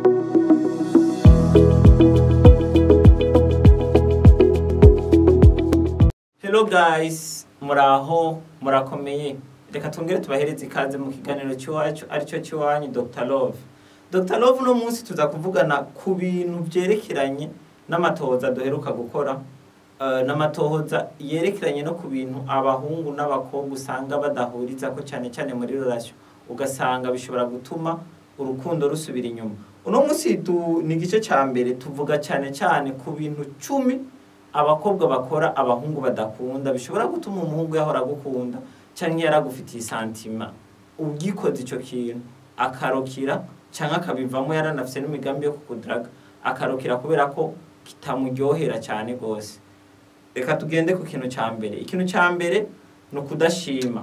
Hello guys, muraho, murakomeye. Reka twongere tubahereze ikaze mu kiganiro cy'iwacu aricyo cy'iwanyu Dr Love. Dr Love, uno munsi tuza kuvugana ku bintu vyerekeranye n'amatohoza duheruka gukora, n'amatohoza yerekeranye no ku bintu abahungu n'abakobwa usanga badahurizako cyane cyane muri relation, ugasanga bishobora gutuma urukundo rusubira inyuma. Uno munsi ni igice ca mbere, tuvuga cyane cyane ku bintu 10 abakobwa bakora abahungu badakunda, bishobora gutuma umuhungu yahora agukunda canke yaragufitiye sentiment, ugikoze ico kintu akarokira canke akabivamo yaranafise n'imigambi yo kukudraga, akarokira kubera ko kitamuryohera cyane gose. Reka tugende ku kintu ca mbere. Ikintu ca mbere ni ukudashima.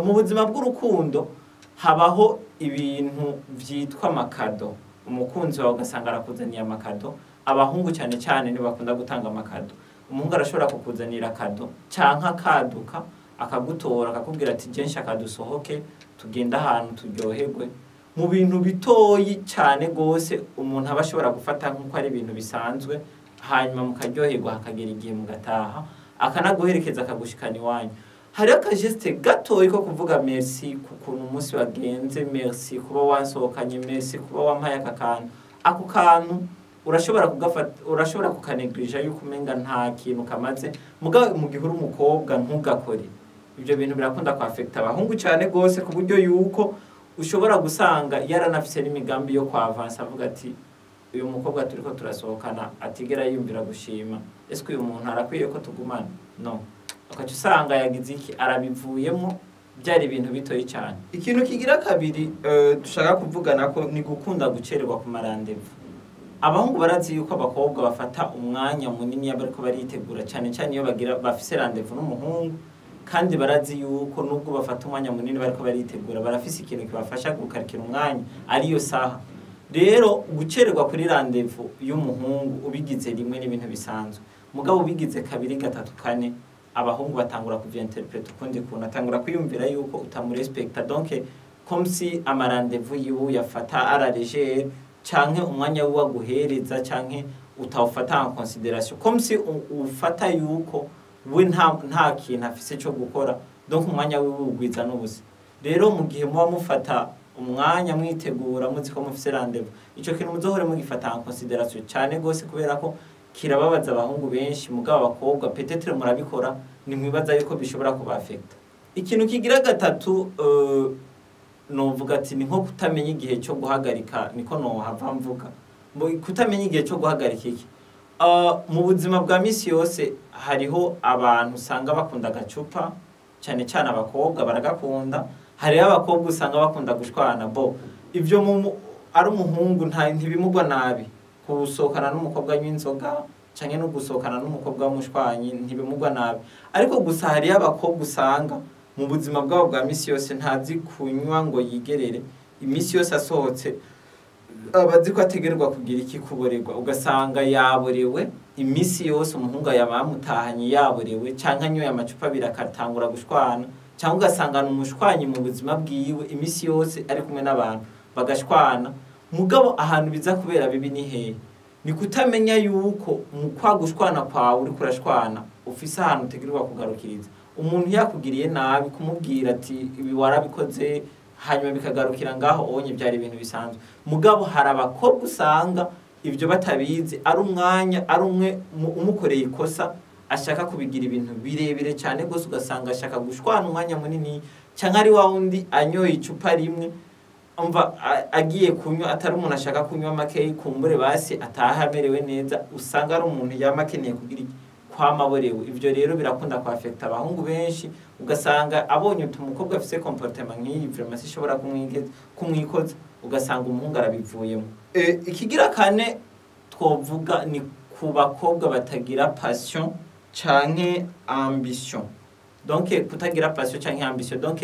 Mu buzima bw'urukundo habaho ibintu vyitwa amakado. Umukunzi wawe ugasanga arakuzaniye amakado. Abahungu cyane cyane nibo bakunda gutanga amakado. Umuhungu arashobora kukuzanira kado canke akaduka akagutora akakubwira ati je nshaka dusohoke tugende ahantu turyoherwe, mu bintu bitoyi cyane gose umuntu aba ashobora gufata nk'uko ari ibintu bisanzwe, hanyuma mukaryoherwa hakagera igihe mugataha, akanaguherekeza akagushikana iwanyu. Hariho akageste gatoyi ko kuvuga merci ku kuntu umunsi wagenze, merci kuba wansohokanye, merci kuba wampaye aka kantu. Ako kantu urashobora kugafata, urashobora kukanegirija yuko umenga nta kintu kamaze, mugabo mu gihe uri umukobwa ntugakore. Ibyo bintu birakunda kwafekta abahungu cyane gose, ku buryo yuko ushobora gusanga yaranafise n'imigambi yo kwavansa, avuga ati uyu mukobwa turiko turasohokana atigera yiyumvira gushima, ese uyu muntu arakwiye ko tugumana? No, ukaca usanga yagize iki, arabivuyemo, byari ibintu bitoyi cyane. Ikintu kigira kabiri dushaka kuvugana ko ni gukunda gucererwa ku marandevu. Abahungu barazi yuko abakobwa bafata umwanya munini iyo bariko baritegura, cyane cyane iyo bagira bafise randevu n'umuhungu, kandi barazi yuko nubwo bafata umwanya munini bariko baritegura, barafise ikintu kibafasha gukarikira umwanya ariyo saha. Rero gucererwa kuri randevu y'umuhungu ubigize rimwe n'ibintu bisanzwe, mugabo ubigize kabiri gatatu kane, abahungu batangura kuvyinterpreta ukundi kuntu, atangura kwiyumvira yuko utamurespekta, donc comme si amarandevu yiwe uyafata à la légère, canke umwanya wiwe aguhereza canke utawufata en considération, comme si ufata yuko we nta kintu afise cyo gukora, donc umwanya wiwe ugwiza n'ubusa. Rero mu gihe muba mufata umwanya mwitegura muzi ko mufise rendez-vous, ico kintu muzohore mugifata en considération cyane gose, kubera ko kirababaza abahungu benshi, mugabo abakobwa peut-être murabikora nimwibaza yuko bishobora kubafekta. Ikintu kigira gatatu, novuga ati ni nko kutamenya igihe cyo guhagarika, niko nohava mvuga kutamenya igihe cyo guhagarika iki. Mu buzima bwa misi yose hariho abantu usanga bakunda agacupa, cyane cyane abakobwa baragakunda. Hariho abakobwa usanga bakunda gushwana, bo ivyo ari umuhungu ntibimugwa nabi gusohokana n'umukobwa anywa inzoga canke no gusohokana n'umukobwa w'umushwanyi, ntibimugwa nabi. Ariko gusa hariho abakobwa usanga mu buzima bwabo bwa misi yose ntazi kunywa ngo yigerere, imisi yose asohotse abazi ko ategerwa kugira iki, kuborerwa, ugasanga yaborewe imisi yose, umuhungu yamamutahanye yaborewe canke anyoye amacupa abiri akatangura gushwana, canke ugasanga ni umushwanyi mu buzima bwiwe imisi yose ari kumwe n'abantu bagashwana. Mugabo ahantu biza kubera bibi ni hehe? Ni kutamenya yuko mu kwa gushwana kwawe uriko urashwana ufise ahantu utegerwa kugarukiriza. Umuntu yakugiriye nabi kumubwira ati ibi warabikoze, hanyuma bikagarukira ngaho onye, byari ibintu bisanzwe. Mugabo hari abakobwa usanga ibyo batabizi, ari umwanya ari umwe umukoreye ikosa ashaka kubigira ibintu birebire cyane gose, ugasanga ashaka gushwana umwanya munini, canke ari wa wundi anyoye icupa rimwe umva agiye kunywa, atari umuntu ashaka kunywa make kumbure basi ataha amerewe neza, usanga ari umuntu yama akeneye kugira iki, kwamaborewe. Ivyo rero birakunda kwafekta abahungu benshi, ugasanga abonye utu umukobwa afise comportement nk'iyi vraiment sishobora kumwikoza, ugasanga umuhungu arabivuyemo. Ikigira kane twovuga ni ku bakobwa batagira passion canke ambition. Donc kutagira passion canke ambition, donc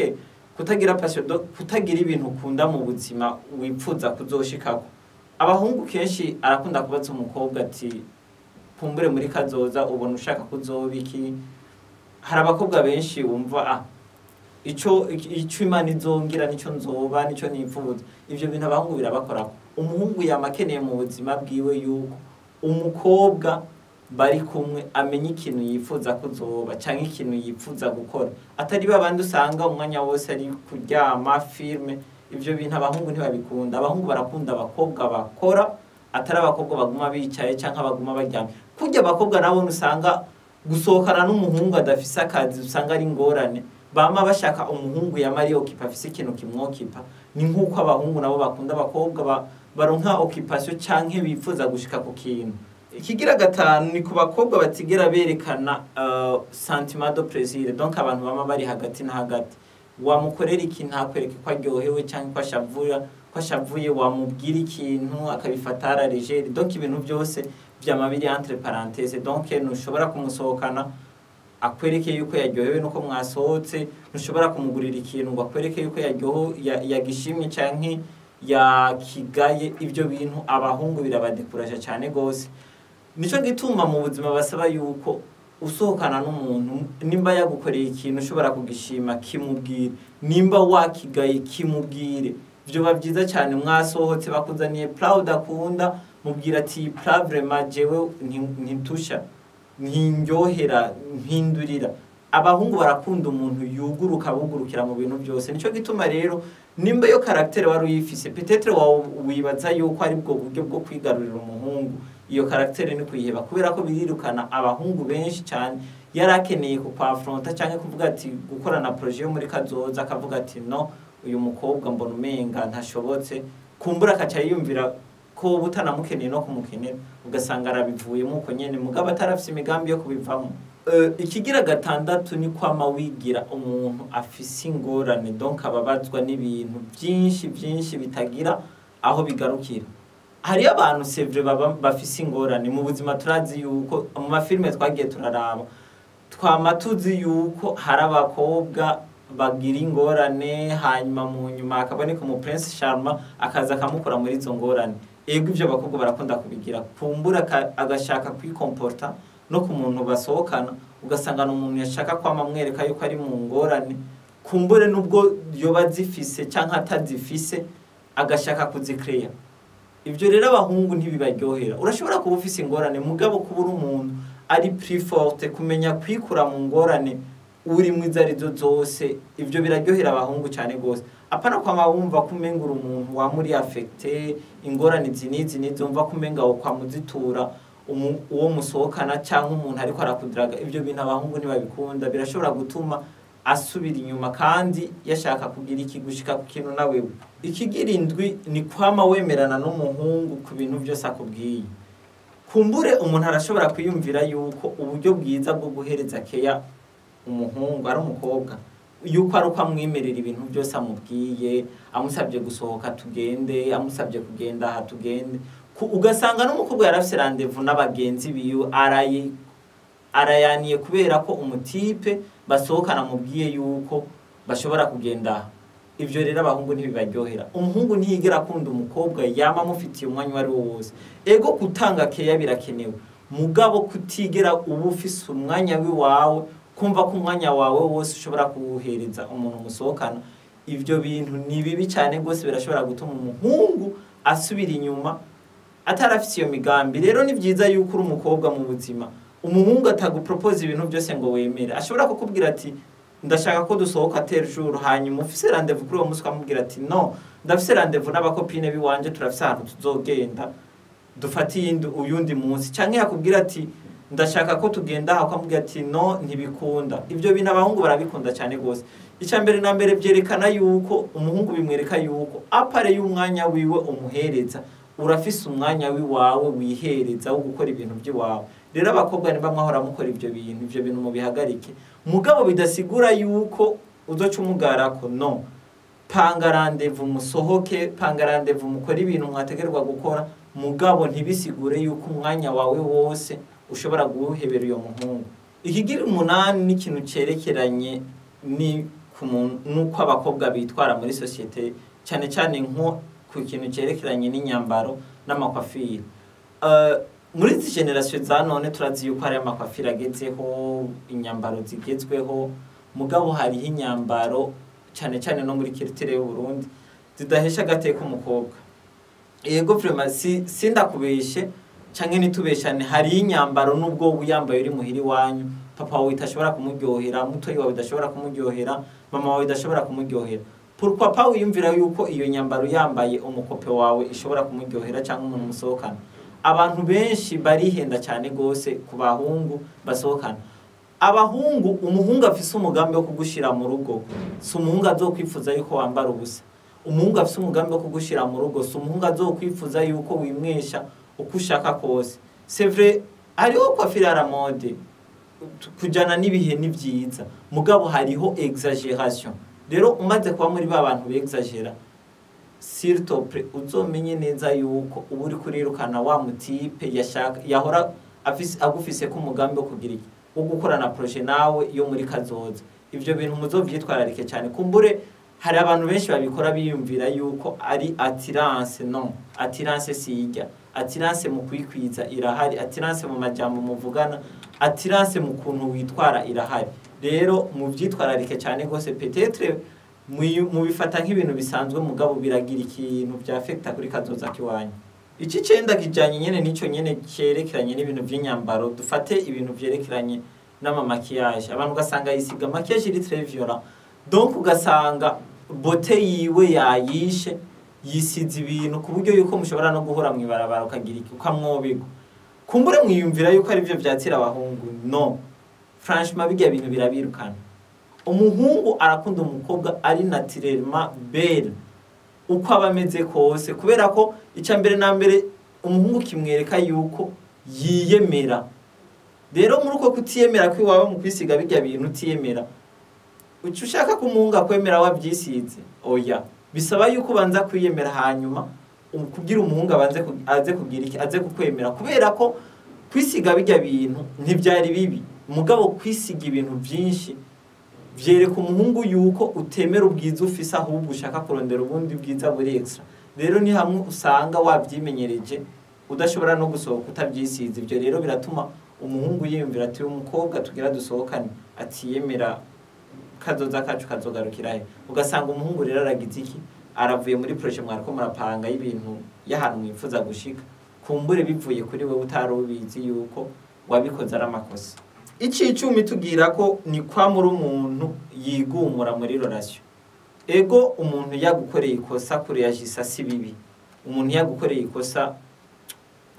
kutagira passion, kutagira ibintu ukunda mu buzima wipfuza kuzoshikako. Abahungu kenshi arakunda kubaza umukobwa ati kumbure muri kazoza ubona ushaka kuzoba iki. Hari abakobwa benshi wumva ico Imana izongira nico nzoba nico nipfuza. Ivyo bintu abahungu birabakorako. Umuhungu yama akeneye mu buzima bwiwe yuko umukobwa bari kumwe amenya ikintu yifuza kuzoba canke ikintu yifuza gukora, atari babandi usanga umwanya wose ari kuryama filme. Ivyo bintu abahungu ntibabikunda. Abahungu barakunda abakobwa bakora, atari abakobwa baguma bicaye canke baguma baryamye. Kurya abakobwa nabo usanga gusohokana n'umuhungu adafise akazi usanga ari ingorane, bama bashaka umuhungu yama ari occupé, afise ikintu kimwokipa. Ni nk'uko abahungu nabo bakunda abakobwa baronka occupation canke bifuza gushika ku kintu. Ikigira gatanu ni ku bakobwa batigera berekana sentiment de plaisir, donc abantu bama bari hagati na hagati. Wamukorera ikintu ntakwereke ko aryohewe canke ko ashavuye, ko ashavuye, wamubwira ikintu akabifata à la légère, donc ibintu byose vyama biri entre parenthèses. Donc ntushobora kumusohokana akwereke yuko yaryohewe nuko mwasohotse, ntushobora kumugurira ikintu ngo akwereke yuko yagishimye canke yakigaye. Ibyo bintu abahungu birabadekuraje cyane gose. Nico gituma mu buzima basaba yuko usohokana n'umuntu, nimba yagukoreye ikintu ushobora kugishima kimubwire, nimba wakigaye kimubwire, vyoba byiza cyane. Mwasohotse bakuzaniye plat udakunda, mubwira ati plat vraiment jewe ntitusha, ntinryohera, mpindurira. Abahungu barakunda umuntu yuguruka, bugurukira mu bintu byose. Nico gituma rero nimba yo caractère wari uyifise, peut-être wawe wibaza yuko ari bwo buryo bwo kwigarurira umuhungu, iyo caractère ni kuyiheba, kubera ko birirukana abahungu benshi cyane. Yari akeneye kukwafronta cyangwa kuvuga ati gukorana projet yo muri kazoza, akavuga ati no, uyu mukobwa mbona umenga ntashobotse. Kumbura akaca yiyumvira ko uba utanamukeneye no kumukenera, ugasanga arabivuyemo uko nyene, mugabo atarafise imigambi yo kubivamo. Ikigira gatandatu ni kwama wigira umuntu afise ingorane, donc ababazwa n'ibintu byinshi byinshi bitagira aho bigarukira. Hariyo abantu, c'est vrai, baba bafise ingorane mu buzima. Turazi yuko mu mafilime twagiye turaraba, twama tuzi yuko hari abakobwa bagira ingorane, hanyuma mu nyuma hakaboneka umu prince charmant akaza akamukura muri izo ngorane. Ego, ivyo abakobwa barakunda kubigira. Kumbura agashaka kwikomporta no ku muntu basohokana, ugasanga ni umuntu yashaka kwama amwereka yuko ari mu ngorane, kumbure nubwo yoba zifise canke atazifise, agashaka kuzikreya. Ibyo rero abahungu ntibibaryohera. Urashobora kuba ufise ingorane, mugabo kuba uri umuntu ari plus forte, kumenya kwikura mu ngorane uri mwiza arizo zose, ibyo biraryohera abahungu cyane gose. Apana kwama wumva ko umenga uri umuntu wama uri affecté, ingorane izi n'izi n'izi, wumva ko umenga wokwamuzitura uwo musohokana cyangwa umuntu ariko arakudiraga. Ibyo bintu abahungu ntibabikunda, birashobora gutuma asubira inyuma kandi yashaka kugira iki, gushika ku kintu nawewe. Ikigira indwi ni kwama wemerana n'umuhungu ku bintu byose akubwiye. Kumbure umuntu arashobora kwiyumvira yuko uburyo bwiza bwo guhereza keya umuhungu ari umukobwa, yuko ari uko amwemerera ibintu byose amubwiye, amusabye gusohoka tugende, amusabye kugenda aha tugende. Ugasanga n'umukobwa yarafise rendez-vous n'abagenzi biwe arayaniye kubera ko umutipe basohokana amubwiye yuko bashobora kugenda aha. Ivyo rero abahungu ntibibaryohera. Umuhungu ntiyigera akunda umukobwa yama amufitiye umwanya uwo ari wo wose. Ego, gutanga keya birakenewe, mugabo kutigera uba ufise umwanya w'iwawe, kumva ko umwanya wawe wose ushobora kuwuhereza umuntu musohokana, ivyo bintu ni bibi cyane rwose, birashobora gutuma umuhungu asubira inyuma atarafise iyo migambi. Rero ni byiza yuko uri umukobwa mu buzima, umuhungu atagupropose ibintu byose ngo wemere. Ashobora kukubwira ati ndashaka ko dusohoka tel jour, hanyuma ufise rendez-vous kuri uwo munsi, ukamubwira ati no, ndafise rendez-vous n'abakopine biwanje, turafise ahantu tuzogenda, dufate iyindi uyundi munsi. Canke yakubwira ati ndashaka ko tugenda aha, ukamubwira ati no, ntibikunda. Ibyo bintu abahungu barabikunda cyane rwose. Icya mbere na mbere byerekana yuko umuhungu, bimwereka yuko à part y'umwanya wiwe umuhereza, urafise umwanya w'iwawe wihereza wo gukora ibintu by'iwawe. Rero abakobwa nimba mwahora mukora ibyo bintu, ibyo bintu mubihagarike. Mugabo bidasigura yuko uzoca umugarako, no panga rendez-vous musohoke, panga rendez-vous mukore ibintu mwategerwa gukora, mugabo ntibisigure yuko umwanya wawe wose ushobora guhebera uyo muhungu. Ikigira umunani ni ikintu cerekeranye ni ku muntu nuko abakobwa bitwara muri société, cyane cyane nko ku kintu cerekeranye n'inyambaro n'amakwafiri. Muri izi génération za none turazi yuko hari amakwafiri agezeho, inyambaro zigezweho, mugabo hariho inyambaro cyane cyane no muri culture y'u Burundi zidahesha agateka umukobwa. Yego, vraiment, si sindakubeshe canke nitubeshane, hari inyambaro nubwo wiyambaye uri muhiri wanyu, papa wawe idashobora kumuryohera, mutoyi wawe idashobora kumuryohera, mama wawe idashobora kumuryohera. Pourquoi pas wiyumvira yuko iyo nyambaro yambaye umu copain wawe ishobora kumuryohera, cyangwa umuntu musohokana? Abantu benshi barihenda cyane gose ku bahungu basohokana. Abahungu, umuhungu afise umugambi wo kugushira mu rugo si umuhungu azokwifuza yuko wambara ubusa. Umuhungu afise umugambi wo kugushira mu rugo si umuhungu azokwifuza yuko wimwesha uko ushaka kose. C'est vrai, hariho coiffure à la mode, kujana n'ibihe ni vyiza, mugabo hariho exagération. Rero umaze kuba muri ba bantu bexagera, s'il te plaît, uzomenye neza yuko uba uri kurirukana wa mu type yashaka, yahora afise, agufise ko umugambi wo kugira iki, wo gukorana projet nawe yo muri kazoza. Ivyo bintu muzovyitwararike cyane. Kumbure hari abantu benshi babikora biyumvira yuko ari attirance. Non, attirance sijya. Attirance mu kwikwiza irahari, attirance mu majambo muvugana, attirance mu kuntu witwara irahari. Rero muvyitwararike cyane gose. Peut-être mubifata nk'ibintu bisanzwe, mugabo biragira ikintu vyafekta kuri kazoza kiwanyu. Iki cenda kijanye nyene nico nyene cyerekeranye n'ibintu vy'inyambaro. Dufate ibintu vyerekeranye n'ama maquillage. Abantu ugasanga yisiga maquillage iri très violent, donc ugasanga beauté yiwe yayishe, yisize ibintu ku buryo yuko mushobora no guhura mw'ibarabara ukagira iki, ukamwobegwa. Kumbure mwiyumvira yuko ari byo vyatira abahungu. Non, franchement, bijya bintu birabirukana. Umuhungu arakunda umukobwa ari naturellement belle, uko aba ameze kose, kubera ko icya mbere na mbere umuhungu kimwereka yuko yiyemera. Rero muri uko kutiyemera kw'iwawe mu kwisiga bijya bintu utiyemera, uca ushaka ko umuhungu akwemera wabyisize? Oya, bisaba yuko ubanza kwiyemera, hanyuma kugira umuhungu abanze aze kugira iki, aze kukwemera. Kubera ko kwisiga bijya bintu ntibyari bibi, mugabo kwisiga ibintu byinshi vyereka umuhungu yuko utemera ubwiza ufise, ahubwo ushaka kurondera ubundi bwiza buri extra. Rero ni hamwe usanga wabyimenyereje, udashobora no gusohoka utabyisize. Ibyo rero biratuma umuhungu yiyumvira ati: "Uyu mukobwa tugira dusohokane atiyemera, kazoza kacu kazogarukira he?" Ugasanga umuhungu rero aragize iki, aravuye muri projet mwariko murapanga y'ibintu, y'ahantu mwifuza gushika, kumbure bivuye kuri wewe utari ubizi yuko wabikoze ari amakosa. Icicumi tugira ko ni kwa muri umuntu yigumura muri relation. Ego, umuntu yagukoreye ikosa, kureyagisa si bibi. Umuntu yagukoreye ikosa,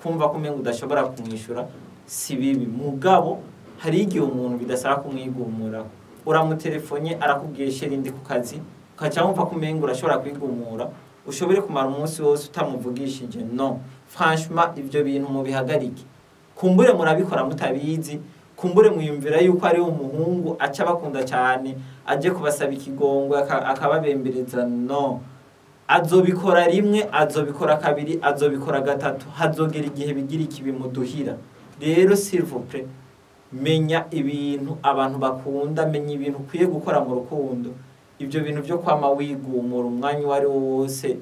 kumva ko umenga udashobora kumwishura si bibi, mugabo hari igihe umuntu bidasaba kumwigumura. Uramutelefone, arakubwiye: "Chéri, ndi ku kazi," ukaca wumva ko umenga urashobora kwigumura, ushobore kumara umunsi wose utamuvugishije. Non, franchement, ivyo bintu mubihagarike. Kumbure murabikora mutabizi, kumbure mwiyumvira yuko ari umuhungu aca abakunda cyane, aje kubasaba ikigongwe, akababembereza. Non, azobikora rimwe, azobikora kabiri, azobikora gatatu, hazogera igihe bigira ikibi muduhira. Rero s'il vous plaît, menya ibintu abantu bakunda, menya ibintu ukwiye gukora mu rukundo. Ibyo bintu byo kwama wigumura umwanya uwo ari wo wose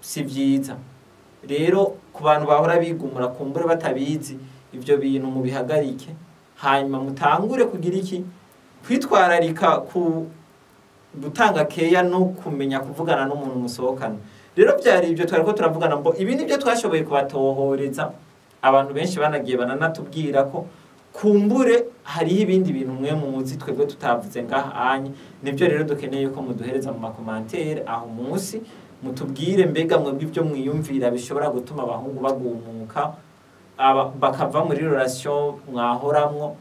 si byiza. Rero ku bantu bahora bigumura kumbure batabizi, ibyo bintu mubihagarike, hanyuma mutangure kugira iki, kwitwararika ku gutanga keya no kumenya kuvugana n'umuntu musohokana. Rero byari ibyo twari ko turavugana ngo ibi nibyo twashoboye kubatohoreza. Abantu benshi banagiye bananatubwira ko kumbure hariho ibindi bintu mwe muzi twebwe tutavuze ngaha anye. Nibyo rero dukeneye ko muduhereza mu ma commentaires aho munsi, mutubwire mbega mwebwe ibyo mwiyumvira bishobora gutuma abahungu bagumuka, bakava muri relation mwahoramwo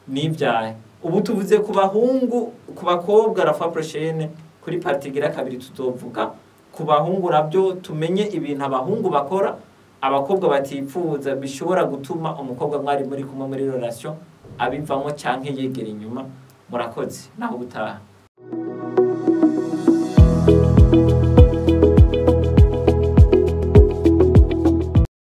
n'ibyahe. Ubu tuvuze ku bahungu, ku bakobwa. La fois prochaine, kuri partie igira kabiri, tuzovuga ku bahungu nabyo, tumenye ibintu abahungu bakora abakobwa batipfuza, bishobora gutuma umukobwa mwari muri kumwe muri relation abivamo canke yegera inyuma. Murakoze, naho ubutaha.